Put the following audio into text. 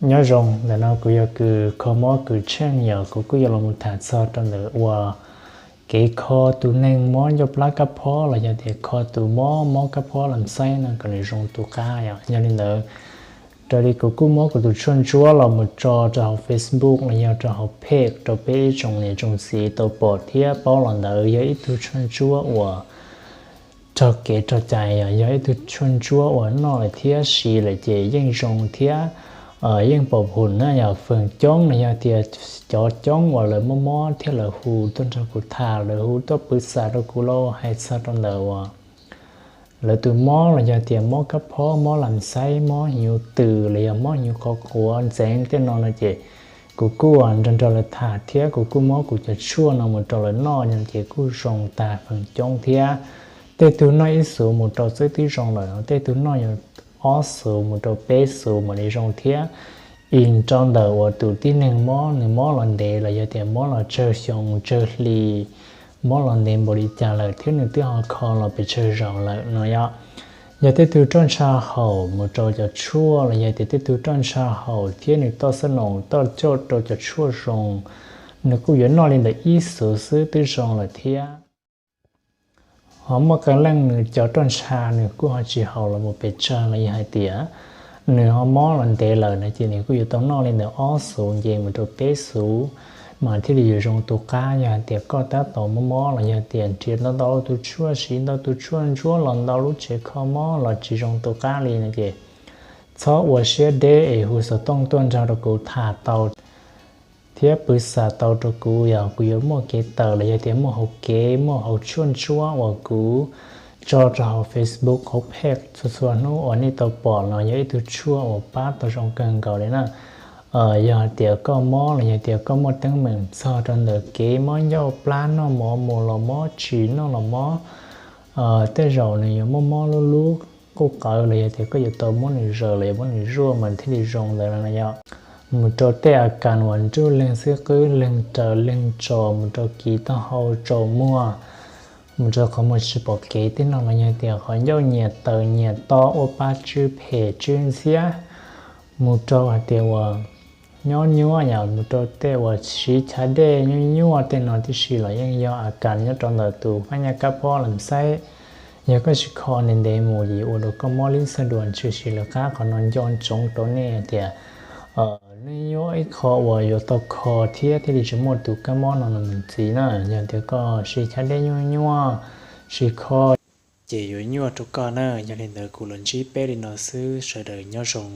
Nyob zoo, ntawm no kuv yog kws kho mob kws tsheej, yog kuv kuj yuav los mus tham txog rau ntawm uas kev kho tus neeg mob ncauj plab kab phob los yog tias kho tus mob mob kab phob lam xaib no kom nws zoo tu qab yom. Yog li ntawd, raws li kuv kuj muab kuv tus tshuaj ntsuab los mus tso rau hauv Facebook los yog rau hauv page rau peb ib tsoom niam tsoom txiv tau pom thiab paub los ntawd yog ib tug tshuaj ntsuab uas raug kev raug cai, yog ib tug tshuaj ntsuab uas noj lawm thiab siv lawm ces yeej zoo thiab yeej pom phum na. Yog feem coob los yog tias cov coob uas lawv mob mob thiab lawv hu tuaj nrog kuv tham, lawv hu tuaj pw xam rau kuv los hais txog rau ntawm uas lawv tus mob los yog tias mob kab phob, mob lam xaib, mob hnyuv tws los yog mob hnyuv qhuav qhuav ntxeev tej no no ces kuv kuj nrog nrog lawv tham thiab kuv kuj muab kuv cov tshuaj no mus rau lawv noj no ces kuj zoo tag feem coob thiab. Tej tug noj ib xuv mus rau txwb twb zoo lawm, tej tug noj yuav ob xuv mus rau peb xuv mam li zoo thiab. Ib rau ntawm uas tus tib neeg mob, nws mob los ntev los yog tias mob los tsawg xyoo tsawg hli, mob los ntev npaum li cas lawm thiab nws twb ho kho los pes tsawg zaus lawm no yom. Yog tej tug roj ntsha haum mus rau cov tshuaj los yog tias tej tug roj ntsha haum thiab nws toj xab noos toj coj rau cov tshuaj zoo, nws kuj yuav noj li ntawm ib xuv xwb twb zoo lawm thiab. Ho muaj qee leej nws cov roj ntsha nws kuj ho tsis haum los mus pes tsawg los yog hais tias nws ho mob los ntev lawm no ces nws kuj yuav tau noj li ntawm ob xuv nce mus rau peb xuv mas thiaj li yuav zoo tu qab. Yog hais tias koj tab tom mob mob los yog tias nrhiav ntau ntau tus tshuaj, siv ntau tus tshuaj ntsuab los ntau lub tsev kho mob los tsis zoo tu qab li no ces txhob ua siab deb es hu xov tooj tuaj nrog rau kuv tham tau thiab pw xam tau rau kuv, yog kuv yuav muaj kev tawm los yog tias muaj hauv kev, muaj hauv tshuaj ntsuab uas kuv tso rau hauv Facebook hauv page txhua txhua hnub uas nej tau pom no yog ib tug tshuaj uas pab tau zoo kawg nkaus li na. Yog hais tias koj mob los yog tias koj muaj teeb meem txog rau ntawm kev mob ncauj plab, noj mov mus los mob, tsis noj los mob, tej zaum nws yuav mob mob lub lub quj qawv los yog tias koj yuav tau muab nws zaws los yog muab nws zuaj mas thiaj li zoo ntawd no yom. Mus rau tej a kas uas nruj leeg xwb qwb leeg raws leeg tso, mus rau kiv taub hau, tsaus muag, mus rau qhov muag tsis pom kev tej no los yog tias qhov ncauj nyias taws nyias to, ua pa tsw phem tsw ntxhiab, mus rau hais tias uas nyob nyuaj yom, mus rau tej uas siv chav dej nyuaj nyuaj tej no tib si los yeej yog a kas nyob rau ntawm tus phab nyaj kab phob lam xaib. Yog koj tsis kho ntev ntev mus ces ua rau koj mob lib xab duas tshwm sim lawv qab. Qhov no nco ntsoov rau nej hais tias nej yuav ib qho uas yuav tau kho thiab thiaj li tsis muaj tus kab mob no los mus ntxiv na. Yog tias koj siv chav dej nyuaj nyuaj, tsis kho ces yuav nyuaj rau koj na. Yog li ntawd kuv los ntsib peb li no xwb, sawv daws nyob zoo.